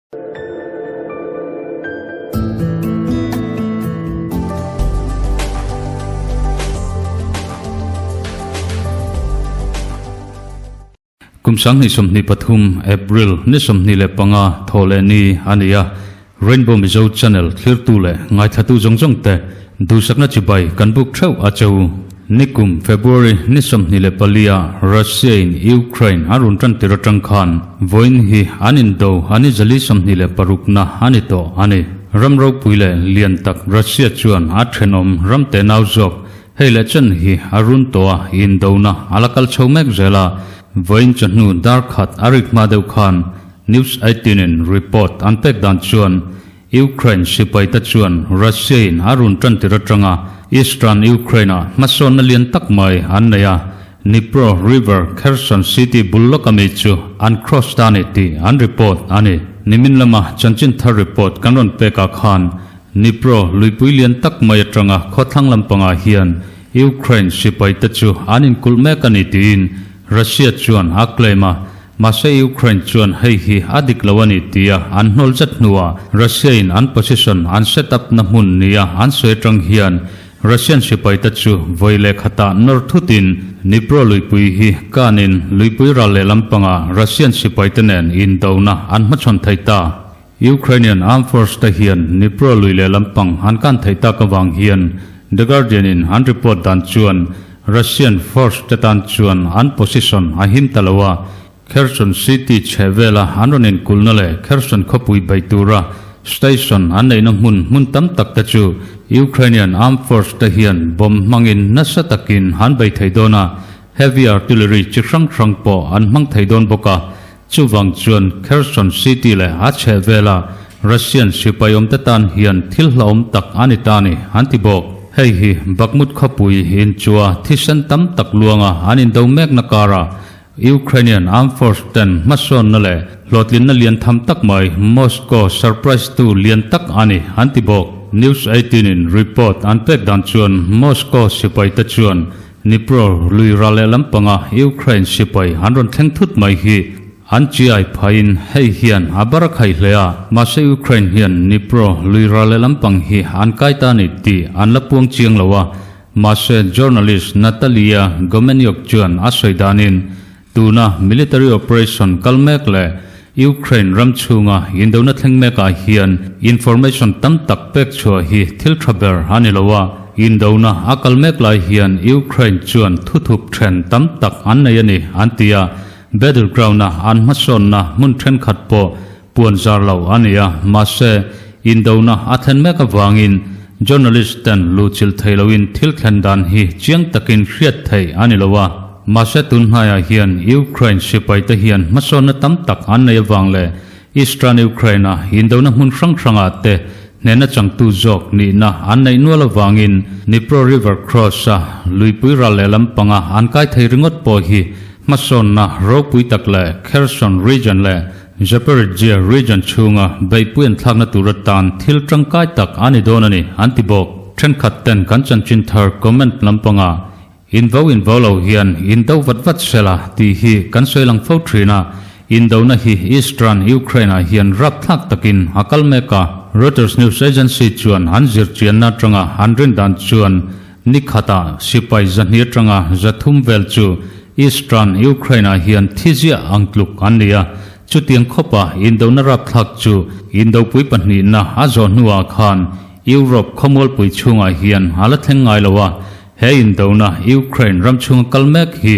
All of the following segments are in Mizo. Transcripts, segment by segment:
Kum 2023 April ni 25 thawhleh ni a ni a, Rainbow Mizo Channel thlirtu leh ngaithlatu zawng zawng te duhsakna chibai kan buk theuh a che u. Nikum February ni 24 ah Russia in Ukraine a run tan tir atang khan vawiin hi an indo a ni 426 na a ni tawh a ni. Ram ropui leh lian tak Russia chuan a thenawm ram tenau zawk hei leh chen hi a run tawh a, indona a la kal chho mek zel a. Vawiin chawhnu dar khat a rik hma deuh khan News 18 in report an pek dan chuan Ukraine sipaite chuan Russia-in a run tan tir atanga Eastern Ukraine-ah hmasawnna lian tak mai an nei a, Dnipro River, Kherson City bul lawka mi chu an cross ta a ni tih an report a ni. Nimin lama chanchin thar report kan rawn pekah khan Dnipro luipui lian tak mai atanga khawthlang lampangah hian Ukraine sipaite chu an inkulh mek a ni tiin Russia chuan a claim a, Mahse Ukraine chuan hei hi a dik lo a ni tia an hnawl zet hnuah Russia in an position an set up na hmun nia an sawi atang hian Russian sipaite chu vawi leh khatah nawr thutin Dnipro luipui hi kanin luipui ral leh lampangah Russian sipaite nen indona an hmachhawn thei ta. Ukrainian Armed Force te hian Dnipro lui leh lampang an kan theih tak avang hian The Guardian in an report dan chuan Russian force te tan chuan an position a him ta lo a, Kherson city chheh vela an rawn inkulhna leh Kherson khawpui bei tura station an neihna hmun hmun tam tak te chu Ukrainian Armed Force te hian bomb hmangin nasa takin an bei thei dawn a, heavy artillery chi hrang hrang pawh an hmang thei dawn bawk a. Chuvang chuan Kherson City leh a chheh vela Russian sipai awmte tan hian thil hlauhawm tak a ni ta a ni, an ti bawk. Hei hi Bakhmut khawpui inchua thisen tam tak luanga an indo mekna kara Ukrainian Armed Force ten hmasawnna leh hlawhtlinna lian tham tak mai Moscow surprise tu lian tak a ni, an ti bawk. News 18 in report an pek dan chuan Moscow sipaite chuan Dnipro lui ral leh lampanga Ukraine sipai an rawn thleng thut mai hi an chiai phaiin hei hian a bar a khai hle a, mahse Ukraine hian Dnipro lui ral leh lampang hi an kai ta a ni tih an la puang chiang lo a, mahse journalist Natalia Gomeniuk chuan a sawi danin tuna military operation kal mek leh Ukraine ram chhunga indona thleng mekah hian information tam tak pek chhuah hi thil tha ber a ni lo a, indona a kal mek lai hian Ukraine chuan thuthup then tam tak an nei a ni an ti a, battleground-a an hmasawnna hmun thenkhat pawh puan zar lo a ni a, mahse indona a thlen mek avangin journalist ten luhchilh thei loin thil thlen dan hi chiang takin hriat theih a ni lo a. Mahse tun hnaiah hian Ukraine sipaite hian hmasawnna tam tak an nei avang leh Eastern Ukraine-a indona hmun hrang hrangah te hnehna changtu zawk nihna an neih nual avangin Dnipro River Cross-a luipui ral leh lampanga an kai thei ringawt pawh hi hmasawnna ropui tak leh Kherson region leh Zaporizhzhia region chhunga beihpui an thlakna tur atan thil tangkai tak a ni dawn a ni, an ti bawk. Thenkhat ten kan chanchin thar comment lampanga Invo invo lo hian indo vat vat sela tih hi kan sawi lang fo thin a, indona hi Eastern Ukraine-ah hian rapthlak takin a kal mek a. Reuters news agency chuan an zirchianna atanga an rin dan chuan ni khatah sipai 200 atanga 300 vel chu Eastern Ukraine-ah hian thi ziah ang tluk an ni a, chutiang khawpa indona rapthlak chu indopui pahnihna a zawh hnuah khan Europe khawmualpui chhungah hian a la thleng ngai lo a. He indona Ukraine ram chhunga kal mek hi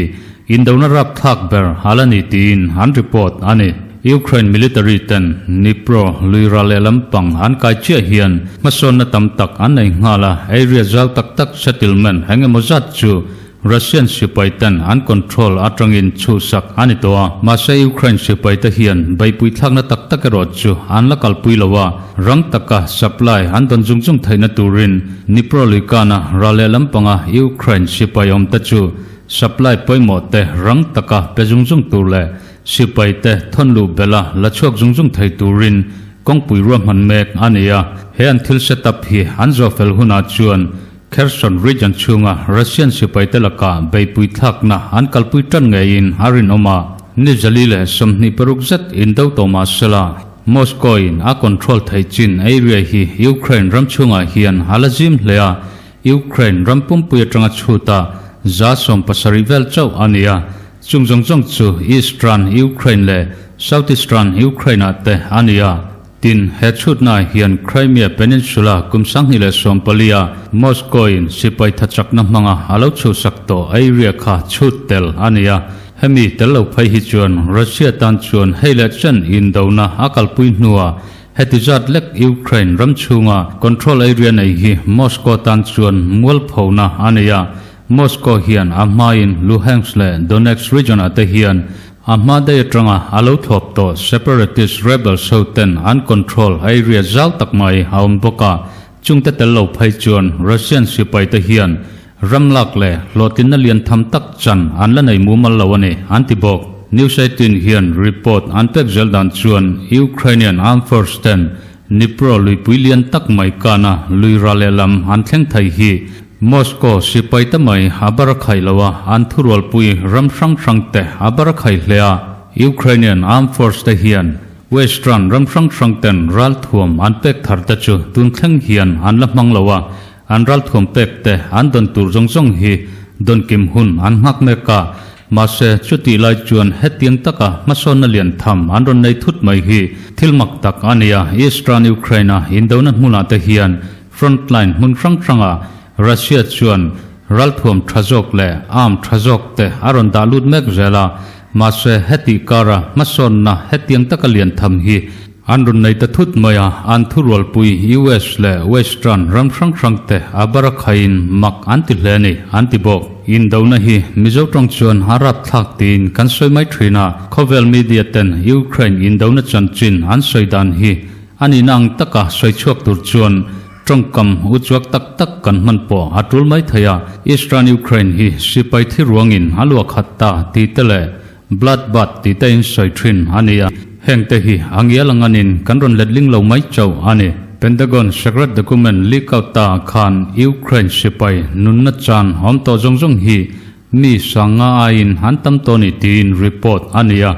indona rapthlak ber a la ni tiin an report a ni. Ukraine military ten Dnipro lui ral leh lampang an kai chiah hian hmasawnna tam tak an nei nghal a, area zau tak tak settlement eng emaw zat chu Russian sipai ten an control atangin chhuhsak a ni tawh a. Mahse Ukraine sipai te hian beihpui thlakna tak tak erawh chu an la kalpui lo a, rang taka supply an dawn zung zung theihna turin Dnipro luikana ral leh lampanga Ukraine sipai awm te chu supply pawimawh te rang taka pe zung zung tur leh sipai te thawn luh bela la chhuak zung zung thei turin kawngpui ruahman mek a ni a. He an thil set up hi an zawh fel hunah chuan Kherson region chhunga Russian sipai te lakah beihpui thlakna an kalpui tan ngeiin a rinawm a. Ni 426 zet indo tawh mah sela. Moscow in a control theih chin area hi Ukraine ram chhungah hian a la zim hle a, Ukraine ram pumpui atanga chhuta 70% vel chauh a ni a, chung zawng zawng chu Eastern Ukraine leh Southeastern Ukraine ah te a ni a. Tin, he chhutnaah hian Crimea Peninsula kum 2014 a Moscow in sipai thachakna hmanga a lo chhuhsak tawh area kha chhut tel a ni a. Hemi tel lo phei hi chuan Russia tan chuan hei leh chen indona a kalpui hnuah heti zat lek Ukraine ram chhunga control area nei hi Moscow tan chuan mualphona a nei a. Moscow hian a hmain Luhansk leh Donetsk region ah te hian a hma daih atanga a lo thlawp tawh separatist rebels ho ten an control area zau tak mai a awm bawk a, chungte tel lo phei chuan Russian sipai te hian ram lak leh hlawhtlinna lian tham tak chan an la nei mumal lo a ni, an ti bawk. News 18 hian report an pek zel dan chuan Ukrainian armed force ten Dnipro luipui lian tak mai kana lui ra lehlam an thleng thei hi Moscow sipai te mai a bar a khaih lo a, an thurualpui ram hrang hrang te a bar a khaih hle a. Ukrainian Armed Force te hian Western ram hrang hrang ten ralthuam an pek thar te chu tun thleng hian an la hmang lo a, an ralthuam pek te an dawn tur zawng zawng hi dawn kim hun an nghak mek a. Mahse, chutih lai chuan hetiang taka hmasawnna lian tham an rawn nei thut mai hi thil mak tak a ni a, Eastern Ukraine-a indona hmunah te hian Frontline hmun hrang hrangah Russia chuan ralthuam tha zawk leh arm tha zawk te a rawn dah lut mek zel a, mahse hetih kara hmasawnna hetiang taka lian tham hi an rawn nei ta thut mai a, an thurualpui US leh Western ram hrang hrang te a bara khaiin mak an ti hle a ni, an ti bawk. Indona hi Mizo tawng chuan a rapthlak tiin kan sawi mai thin a, khawvel media ten Ukraine indona chanchin an sawi dan hi A nihna ang taka sawi chhuak tur chuan tawngkam u chuak tak tak kan hman pawh a tul mai thei a, Eastern Ukraine hi sipai thi ruangin a luah khat ta tih te leh blood bath tih te in sawi thin a ni a, heng te hi a ngial ang anin kan rawn letling lo mai chauh a ni. Pentagon secret document leak out ta ah khan Ukraine sipai nunna chan awm tawh zawng zawng hi mi sanga aiin an tam tawh ni tiin report a ni a,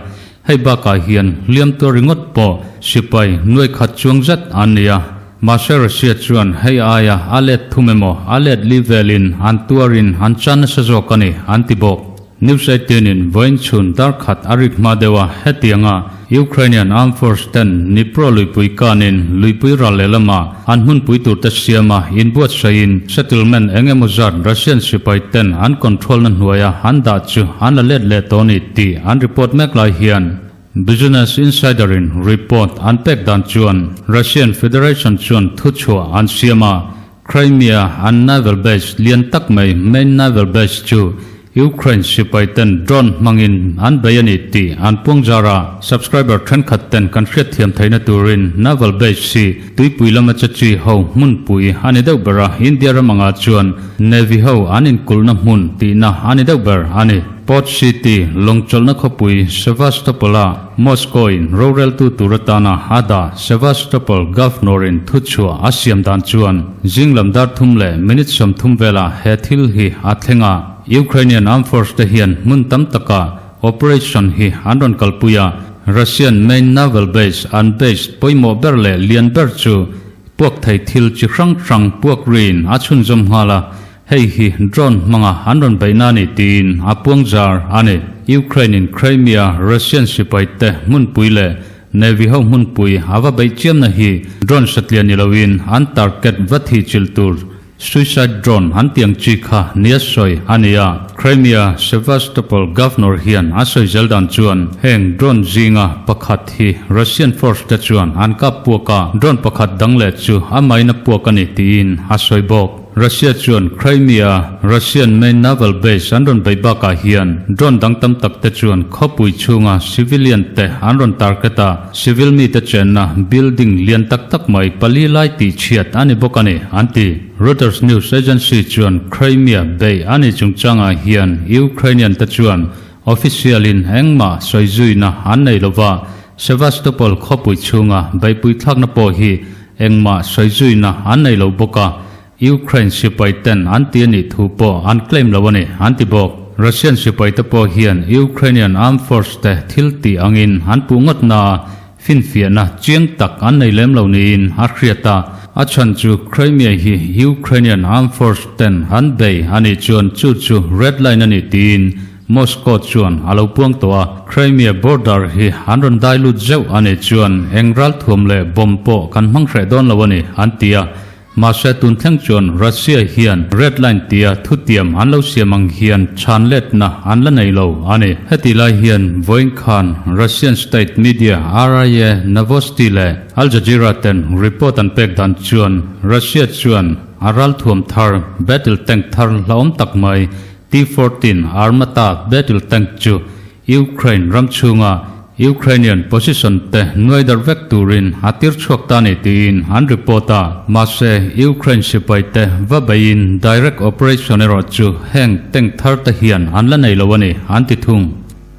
Hei bakah hian hliam tuar ringawt pawh sipai nuai khat chuang zet an ni a, mahse Russia chuan hei aia a let thum emaw a let li velin an tuarin an chan nasa zawk a ni an ti bawk. News 18 in vawiin chhun dar khat a rik hma deuh a, hetianga Ukrainian Armed Force ten Dnipro luipui kanin luipui ral lehlamah an hmunpui turte siama inbuatsaihin settlement eng emaw zat Russian sipai ten an control na hnuaia an dah chu an la let leh tawh a ni tih an report mek lai hian Business Insider in report an pek dan chuan Russian Federation chuan thuchhuah an siam a, Crimea an naval base lian tak mai main naval base chu Ukraine sipai ten drone hmangin an bei a ni tih an puang zar a, subscriber thenkhat ten kan hriatthiam theihna turin Naval Base hi tuipui lama che chi ho hmunpui a ni deuh ber a, India ram angah chuan Navy ho an inkulhna hmun tihna a ni deuh ber a ni. Port City lawngchawlhna khawpui Sevastopol-a Moscow-in roreltu tur atana a dah Sevastopol Governor-in thuchhuah a siam dan chuan zing lam dar thum leh minute 30 velah he thil hi a thleng a. Ukrainian Armed Force te hian hmun tam taka operation hi an rawn kalpui a, Russian main naval base an base pawimawh ber leh lian ber chu puak thei thil chi hrang hrang puak riin a chhunzawm nghal a, hei hi drone hmanga an rawn beihna a ni tiin a puang zar a ni. Ukraine in Crimea Russian sipai te hmunpui leh Navy ho hmunpui a va beih chiamna hi drone satliah ni loin an target va thih chilh tur Suicide drone an tiang chi kha nia sawi a ni a, Crimea Sevastopol Governor hian a sawi zel dan chuan heng drone zinga pakhat hi Russian force te chuan an kap puak a, drone pakhat dang leh chu a main a puak a ni tiin a sawi bawk. Russia chuan Crimea Russian main naval base an rawn beih bakah hian drone dang tam tak te chuan khawpui chhunga civilian te an rawn target a, Civil mite chenna building lian tak tak mai pali lai tih chhiat a ni bawk a ni, an ti. Reuters news agency chuan Crimea beih a ni chungchangah hian Ukrainian te chuan official in engmah sawi zuina an nei lova, Sevastopol khawpui chhunga beihpui thlakna pawh hi engmah sawi zuina an nei lo bawk a, Ukraine sipai ten an ti a nih thu pawh an claim lo a ni, an ti bawk. Russian sipai te pawh hian Ukrainian armed force te thil tih angin an puh ngawt na a, Finfiahna chiang tak an nei lem lo niin a hriat a, a chhan chu Crimea hi Ukrainian Armed Force ten an bei a nih chuan chu chu red line a ni tiin Moscow chuan a lo puang tawh a, Crimea border hi an rawn dai lut zeuh a nih chuan eng ralthuam leh bomb pawh kan hmang hreh dawn lo a ni an ti a. Mahse tun thleng chuan Russia hian red line tia thutiam an lo siam ang hian chhan letna an la nei lo a ni. Heti lai hian vawiin khan Russian state media RIA Novosti leh Al Jazeera ten report an pek dan chuan Russia chuan a ralthuam thar battle tank thar hlauhawm tak mai T-14 Armata battle tank chu Ukraine ram chhunga Ukrainian position te nuai darh vek turin a tir chhuak ta ni tiin an report a. Mahse, Ukraine sipai te va beiin direct operation erawh chu heng tank thar te hian an la nei lo a ni, an ti thung.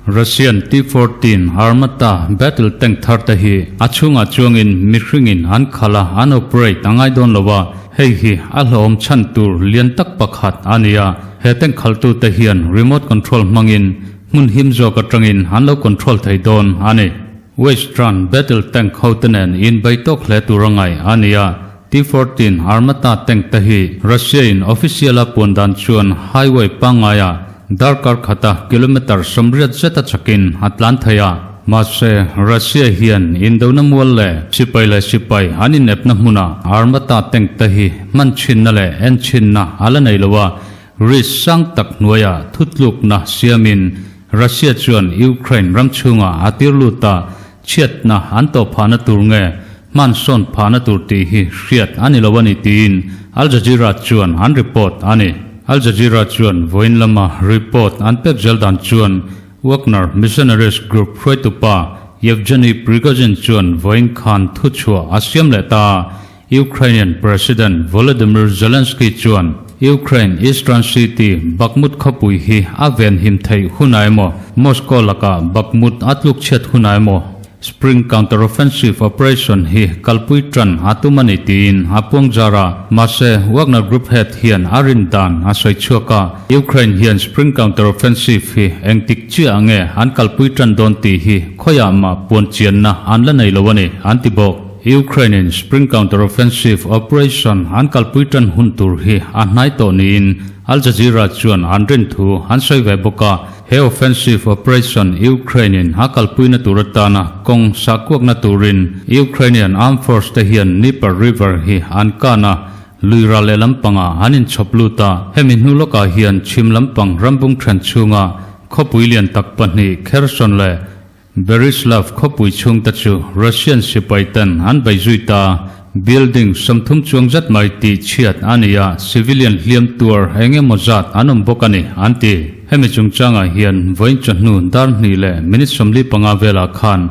Russian T-14 Armata battle tank thar te hi a chhungah chuangin mihringin an khalh a, an operate a ngai dawn lo a, hei hi a hlawhawm chhan tur lian tak pakhat a ni a. He tank khalhtute hian remote control hmangin Hmun him zawk atangin an lo control thei dawn a ni. Western battle tank hote nen inbei tawk hle tur a ngaih a ni a, T-14 Armata tank te hi Russia in official a puan dan chuan highway pangngaia darkar khata kilometre 80 zeta chakin a tlan thei a. Mahse, Russia hian indona mual leh sipai leh sipai an inepna hmuna Armata tank te hi hman chhinna leh en chhinna a la nei lo a, Risk sang tak hnuaiah thutlukna siamin Russia chuan Ukraine ram chhungah a tir lut a, chhiatna an tawh phahna tur nge hmansawn phahna tur tih hi hriat a ni lo a ni tiin Al Jazeera chuan an report a ni. Al Jazeera chuan vawiin lama report an pek zel dan chuan Wagner Missionaries Group hruaitupa Yevgeny Prigozhin chuan vawiin khan thuchhuah a siam leh ta a, Ukrainian President Volodymyr Zelensky chuan Ukraine eastern city Bakhmut khawpui hi a venhim theih hunah emaw, Moscow lakah Bakhmut a tlukchhiat hunah emaw Spring Counteroffensive Operation hi kalpui tan a tum a ni tiin a puang zar a. Mahse, Wagner Group head hian a rin dan a sawi chhuak a, Ukraine hian Spring Counteroffensive hi engtik chiah nge an kalpui tan dawn tih hi khawiah mah puan chianna an la nei lo a ni, an ti bawk. Ukraine in Spring Counteroffensive Operation an kalpui tan hun tur hi a hnai tawh niin Al Jazeera chuan an rin thu an sawi ve bawk a. He offensive operation Ukraine in a kalpuina tur atana kawng sahkuakna turin Ukrainian Armed Force te hian Dnieper River hi an kan a, lui ral leh lampangah an inchhawp lut a. Hemi hnu lawkah hian chhim lampang rambung then chhunga khawpui lian tak pahnih Kherson leh Berislav khawpui chhungte chu Russian sipai ten an bei zui ta. Building 30 chuang zet mai tih chhiat a ni a, civilian hliam tuar eng emaw zat an awm bawk a ni, an ti. Hemi chungchangah hian vawiin chawhnu dar hnih leh minute 45 velah khan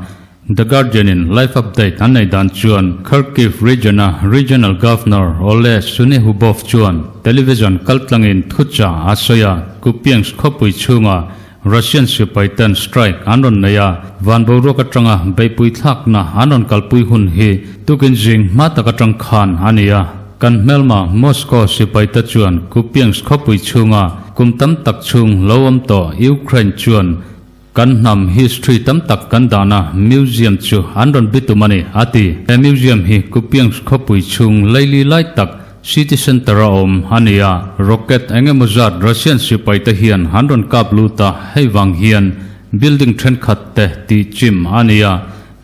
The Guardian in live update an nei dan chuan Kharkiv region-a Regional Governor Oleh Synehubov chuan television kaltlangin thucha a sawi a, Kupiansk khawpui chhunga Russian sipai ten strike an rawn nei a, van boruak atanga beihpui thlakna an rawn kalpui hun hi tukin zing hma tak atang khan a ni a. Kan hmelma Moscow sipai te chuan Kupiansk khawpui chhunga kum tam tak chhung lo awm tawh Ukraine chuan kan hnam history tam tak kan dahna museum chu an rawn bitum a ni, a ti. He museum hi Kupiansk khawpui chhung leili lai tak City Centre a awm a ni a, rocket eng emaw zat Russian sipai te hian an rawn kap lut a, hei vang hian building thenkhat te tih chim a ni a,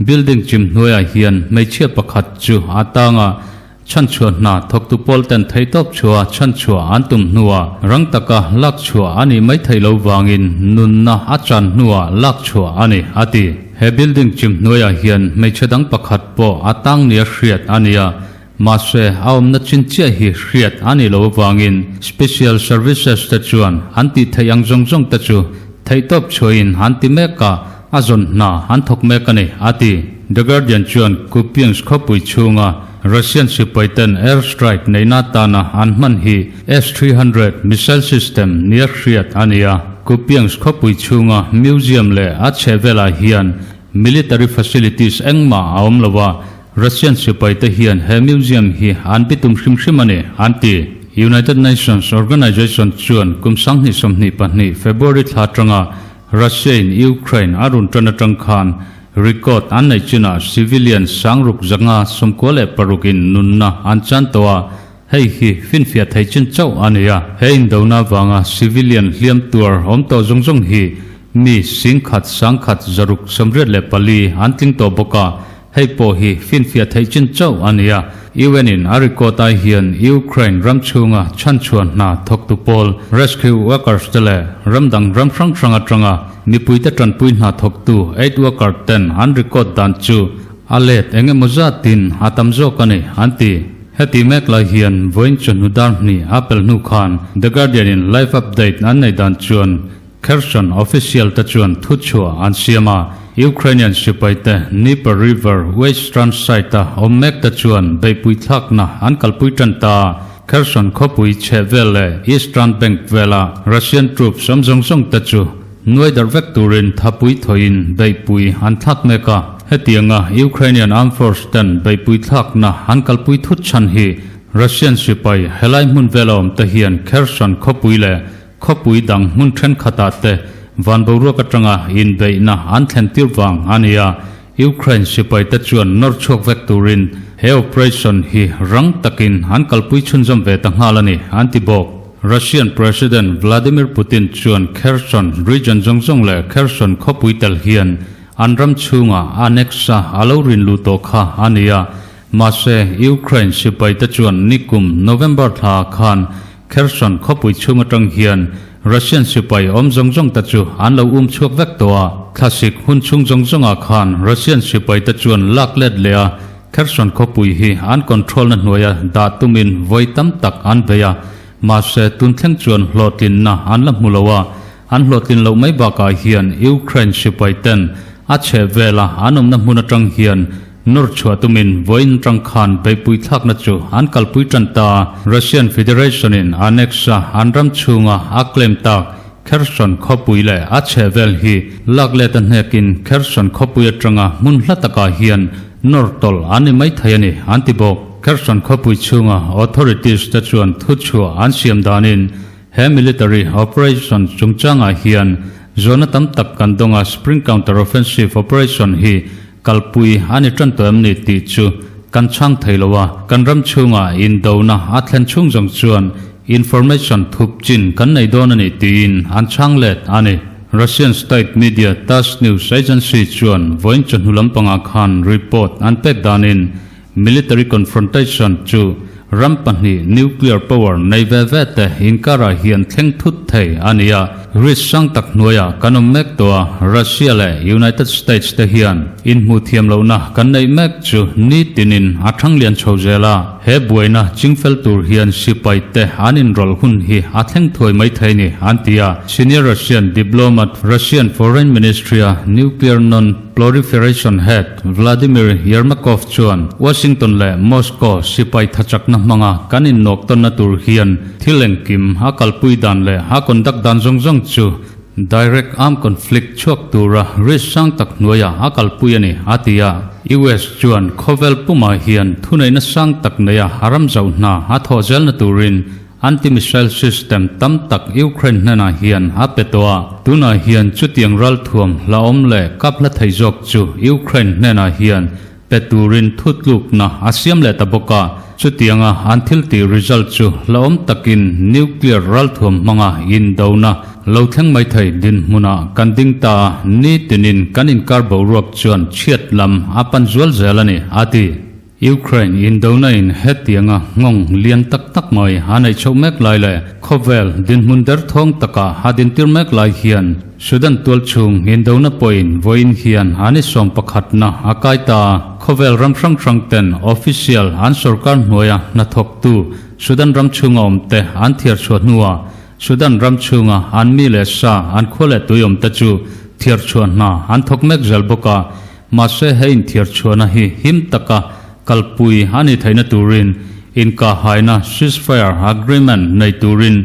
building chim hnuaiah hian hmeichhia pakhat chu a tang a, chhanchhuah hna thawktu pawl ten theihtawp chhuah chhanchhuah an tum hnuah rang taka lak chhuah a nih mai theih lo vangin nunna a chan hnuah lak chhuah a ni, a ti. He building chim hnuaiah hian hmeichhe dang pakhat pawh a tang nia hriat a ni a, Mahse, a awmna chin chiah hi hriat a nih loh avangin Special Services te chuan an tih theih ang zawng zawng te chu theihtawp chhuahin an ti mek a, a zawn hna an thawk mek a ni, a ti. The Guardian chuan Kupiansk khawpui chhunga Russian sipai ten air strike neihna atana an hman hi S-300 missile system nia hriat a ni a. Kupiansk khawpui chhunga museum leh a chhehvelah hian military facilities engmah a awm lo a, Russian sipai te hian he museum hi an bitum hrim hrim a ni, an ti. United Nations Organization chuan kum 2022 February thla atanga Russia in Ukraine a run tan atang khan Record an neih chinah civilian sangruk 96 in nunna an chan tawh a, hei hi finfiah thei chin chauh a ni a. He indona vanga civilian hliam tuar awm tawh zawng zawng hi mi singkhat sangkhat 684 an tling tawh bawk a, Hei pawh hi finfiah theih chin chauh a ni a, UN in a record ai hian Ukraine ram chhunga chhanchhuah hna thawktu pawl, rescue workers, te leh ram dang ram hrang hrang atanga mipuite tanpui hna thawktu aid worker ten an record dan chu a let eng emaw zatin a tam zawk a ni, an ti. Heti mek lai hian vawiin chawhnu dar hnih a pel hnu khan The Guardian in live update an nei dan chuan Kherson official te chuan thuchhuah an siam a, Ukrainian sipaite Dnieper River western side-a awm mek te chuan beihpui thlakna an kalpui tan ta. Kherson khawpui chheh vel leh eastern bank vela Russian troops awm zawng zawng te chu nuai darh vek turin thapui thawiin beihpui an thlak mek a. Hetianga Ukrainian armed force ten beihpui thlakna an kalpui thut chhan hi Russian sipai helai hmun vela awm te hian Kherson khawpui leh Khawpui dang hmun thenkhatah te van boruak atanga inbeihna an thlen tir vang a ni a, Ukraine sipaite chuan nawr chhuak vek turin he operation hi rang takin an kalpui chhunzawm ve ta nghal a ni, an ti bawk. Russian President Vladimir Putin chuan Kherson region zawng zawng leh Kherson khawpui tel hian an ram chhungah annex-a a lo rin luh tawh kha a ni a, mahse Ukraine sipaite chuan nikum November thla khan Kherson khawpui chhung atang hian Russian sipai awm zawng zawng te chu an lo um chhuak vek tawh a, thlasik hun chhung zawng zawngah khan Russian sipai te chuan lak let leh a, Kherson khawpui hi an control na hnuaia dah tumin vawi tam tak an bei a, mahse tun thleng chuan hlawhtlinna an la hmu lo a, an hlawhtlin loh mai bakah hian Ukraine sipai ten a chheh vela an awmna hmun atang hian Nawr chhuah tumin vawiin atang khan beihpui thlakna chu an kalpui tan ta a, Russian Federation in annex a an ram chhunga a claim tak Kherson khawpui leh a chhehvel hi lak let a hnekin Kherson khawpui atanga hmun hla takah hian nawr tawlh an ni mai thei a ni, an ti bawk. Kherson khawpui chhunga authorities te chuan thuchhuah an siam danin he military operation chungchangah hian zawhna tam tak kan dawng a, Spring Counter Offensive Operation hi Kalpui a ni tan tawh em ni tih chu kan chhang thei lo a, kan ram chhungah indona a thlen chhung zawng chuan information thup chin kan nei dawn a ni tiin an chhang let a ni. Russian state media Tass news agency chuan vawiin chawhnu lampangah khan report an pek danin military confrontation chu ram pahnih nuclear power nei ve ve te inkarah hian thleng thut thei a ni a, risk sang tak hnuaiah kan awm mek tawh a, Russia leh United States te hian inhmuh thiam lohna kan neih mek chu nitinin a thang lian chho zel a, he buaina chingfel tur hian sipai te an inrawlh hun hi a thleng thuai mai thei ni, an ti a. Senior Russian diplomat, Russian Foreign Ministry-a nuclear non Proliferation Head Vladimir Yermakov chuan Washington leh Moscow sipai thachakna hmanga kan innawk tawnna tur hian thil engkim a kalpui dan leh a conduct dan zawng zawng chu direct armed conflict chhuak tura risk sang tak hnuaiah a kalpui a ni, a ti a. US chuan khawvel pumah hian thuneihna sang tak neia a ram zauh hna a thawh zelna turin Anti-missile system tam tak Ukraine hnenah hian a pe tawh a, tunah hian chutiang ralthuam hlauhawm leh kap hla thei zawk chu Ukraine hnenah hian pe turin thutlukna a siam leh ta bawk a, chutianga an thil tih result chu hlauhawm takin nuclear ralthuam hmanga indona lo thleng mai thei dinhmunah kan ding ta a, nitinin kan inkar boruak chuan chhiat lam a pan zual zel a ni, a ti. Ukraine indona in hetianga nghawng lian tak tak mai a neih chhoh mek lai leh khawvel dinhmun derthawng takah a dintir mek lai hian Sudan tualchhung indona pawhin vawiin hian an i sawm pakhatna a kai ta a. Khawvel ram hrang hrang ten official an sorkar hnuaia hnathawktu Sudan ram chhunga awmte an thiar chhuah hnuah Sudan ram chhunga an mi leh sa an khua leh tui awmte chu thiar chhuah hna an thawk mek zel bawk a. Mahse he inthiar chhuahna hi him taka kalpui a ni theihna turin inkahhaina ceasefire agreement nei turin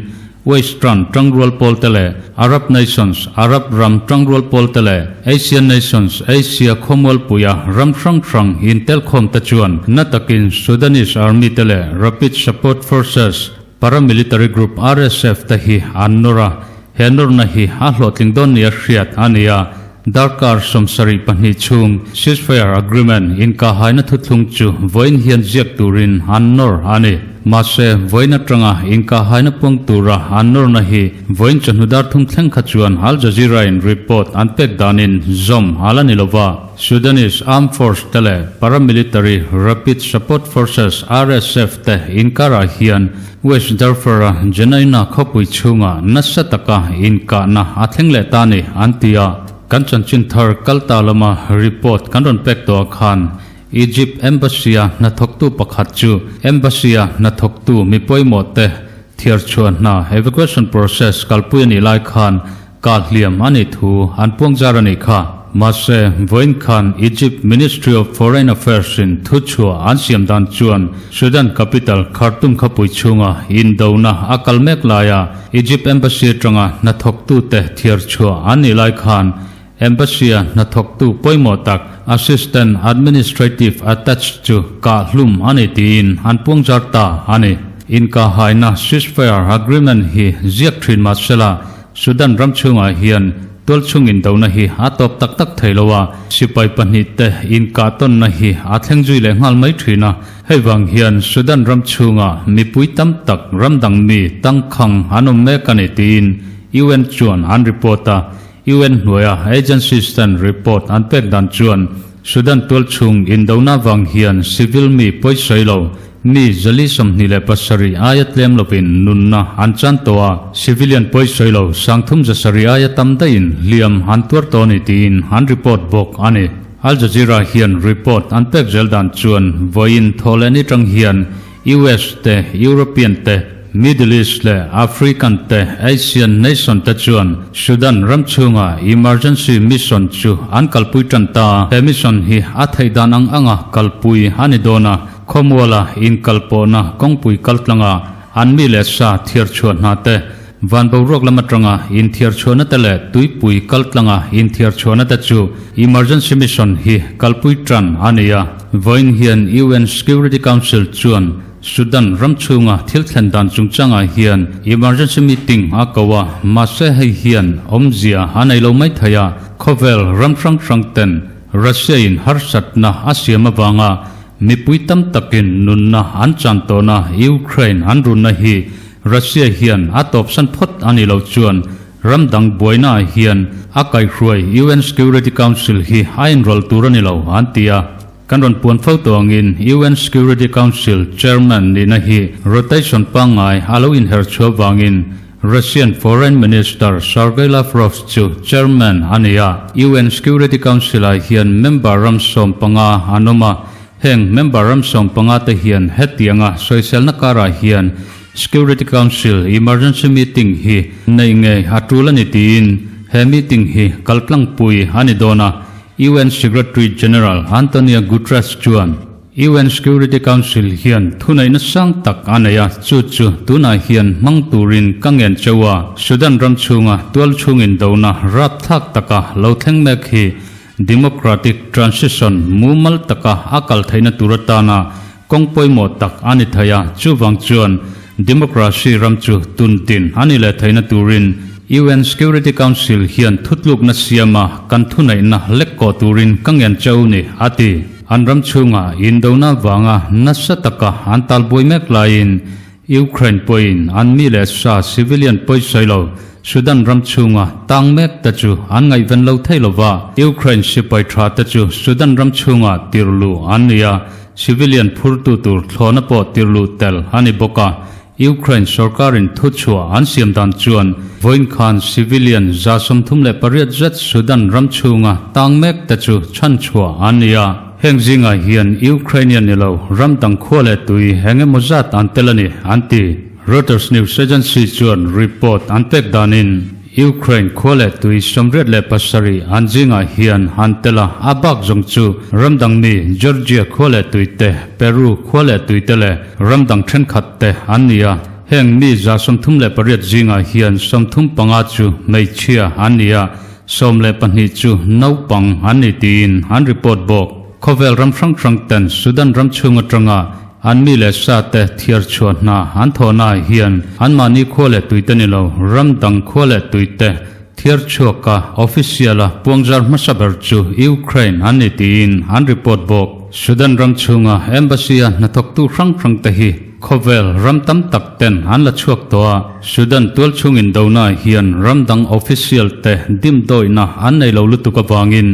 Western tangrual pawlte leh Arab nations, Arab ram tangrual pawlte leh Asian nations, Asia khawmualpuia ram hrang hrang intelkhawm te chuan na takin Sudanese army te leh Rapid Support Forces, paramilitary group RSF te hi an nawr a, he nawrna hi a hlawhtling dawn nia hriat a ni a. Darkar 72 chhung ceasefire agreement inkahaina thuthlung chu vawiin hian ziak turin an nawr a ni. Mahse, vawiin atanga inkahaina puang tura an nawrna hi vawiin chawhnu dar thum thleng kha chuan Al Jazeera-in report an pek danin zawm a la ni lova. Sudanese Armed Force te leh paramilitary Rapid Support Forces, RSF, te inkarah hian West Darfur-a Genaina khawpui chhungah nasa taka inkahna a thleng leh ta ni an ti a. Kan chanchin thar kalta lama report kan rawn pek tawhah khan Egypt Embassy-a hnathawktu pakhat chu Embassy-a hnathawktu mi pawimawh te thiar chhuah hna evacuation process kalpui a nih lai khan Kah hliam a nih thu an puang zar a nih kha. Mahse, vawiin khan Egypt Ministry of Foreign Affairs in thu chhuah an siam dan chuan Sudan capital Khartoum khawpui chhunga indona a kal mek laia Egypt Embassy atanga hnathawktute thiar chhuah an nih lai khan Embassy-a hnathawktu pawimawh tak Assistant Administrative Attached chu kah hlum a ni tiin an puang zar ta a ni. Inkahaina ceasefire agreement hi ziak thin mahsela Sudan ram chhungah hian tualchhung indona hi a tawp tak tak thei lo a, sipai pahnihte inkahtawnna hi a thleng zui leh nghal mai thin a. Hei vang hian Sudan ram chhungah mipui tam tak ram dang mi tangkhang an awm mek a ni tiin UN chuan an report a. UN hnuaia agencies ten report an pek dan chuan Sudan tualchhung indona vang hian civil mi pawisawi lo Mi 127 aia tlem lovin nunna an chan tawh a, civilian pawisawi lo 3700 aia tam daihin hliam an tuar tawh a ni tiin an report bawk a ni. Al Jazeera hian report an pek zel dan chuan vawiin thawhlehni tang hian US te, European te, Middle East leh African te, Asian nation te chuan Sudan ram chhunga emergency mission chu an kalpui tan ta a, he mission hi a theih dan ang anga kalpui a ni dawn a. Khawmuala inkalpawhna kawngpui kaltlanga an mi leh sa thiar chhuah hna te, van boruak lam atanga inthiar chhuahna te leh tuipui kaltlanga inthiar chhuahna te chu Emergency Mission hi kalpui tan a ni a. Vawiin hian UN Security Council chuan Sudan ram chhunga thil thlen dan chungchangah hian Emergency Meeting a ko a, mahse hei hian awmzia a nei lo mai thei a, khawvel ram hrang hrang ten Russia-in harsatna a siam avanga Mipui tam takin nunna an chan tawhna Ukraine an runna hi Russia hian a tawpsan phawt a nih loh chuan ram dang buainaah hian a kaihhruai UN Security Council hi a inrawlh tur a ni lo an ti a. Kan rawn puan fo tawh angin UN Security Council Chairman nihna hi rotation pangngai a lo inher chhuah vangin Russian Foreign Minister Sergei Lavrov chu chairman a ni a, UN Security Council-ah hian member ram 15 an awm a, heng member ram 15 te hian hetianga sawiselna karah hian Security Council emergency meeting hi neih ngei a tul a ni tiin he meeting hi kaltlangpui a ni dawn a, UN Secretary General Antonio Guterres chuan UN Security Council hian thuneihna sang tak a nei a, chu chu tunah hian hmang turin ka ngen cheu a, Sudan ram chhunga tual chhungin dona rapthlak taka lo thleng mek hi democratic transition mumal taka a kal theihna tur atana kawng pawimawh tak a ni thei a, chuvang chuan democracy ram chu tuntin a ni leh theihna turin UN Security Council hian thutlukna siama kan thuneihna lek kawh turin ka ngen cheu ni, a ti. An ram chhungah indona vanga nasa taka an talbuai mek laiin Ukraine pawhin an mi leh sa civilian pawisawi lo Sudan ram chhunga tang mek te chu an ngaihven lo thei lova, Ukraine sipai tha te chu Sudan ram chhungah tirhluh an ni a, civilian phurtu tur thlawhna pawh tirhluh tel a ni bawk a. Ukraine sorkarin thuchhuah an siam dan chuan vawiin khan civilian 38 zet Sudan ram chhunga tang mek te chu chhanchhuah an ni a. Heng zingah hian Ukrainian ni lo ram dang khua leh tui eng emaw zat an tel a ni, an ti. Reuters news agency chuan report an pek danin Ukraine khua leh tui 87 an zingah hian an tel a, a bak zawng chu ram dang mi Georgia khua leh tui te, Peru khua leh tui te leh ram dang thenkhat te an ni a. Heng mi 38 zingah hian 35 chu hmeichhia an ni a, 12 chu naupang an ni tiin an report bawk. Khawvel ram hrang hrang ten Sudan ram chhung atanga An mi leh sa te thiar chhuah hna an thawhnaah hian anmahni khua leh tui te ni lo, ram dang khua leh tui te thiar chhuaka official-a puangzar hmasa ber chu Ukraine an ni tiin an report bawk. Sudan ram chhunga embassy-a hnathawktu hrang hrangte hi khawvel ram tam tak ten an la chhuak tawh a, Sudan tualchhung indona hian ram dang official te dimdawihna an nei lo lutuk avangin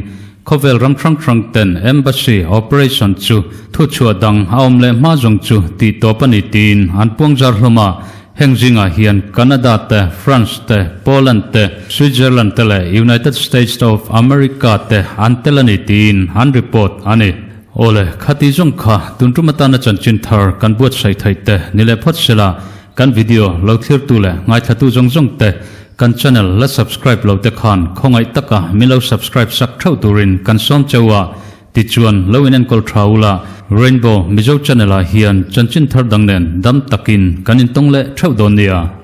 Khawvel ram hrang hrang ten Embassy operation chu thuchhuah dang a awm leh hma zawng chu tih tawp a ni tiin an puangzar hlawm a, heng zingah hian Canada te, France te, Poland te, Switzerland te leh United States of America te an tel a ni tiin an report a ni. Awle, khati zawng kha tun tum atana chanchin thar kan buatsaih theih te ni leh phawt sela kan video lo thlirtu leh ngaithlatu zawng zawng te Kan channel la subscribe lo te khan khawngaih taka min lo subscribe sak theuh turin kan sawm cheu a, tichuan lo in enkawl tha ula, Rainbow Mizo channel ah hian chanchin thar dang nen dam takin kan intawng leh theuh dawn nia.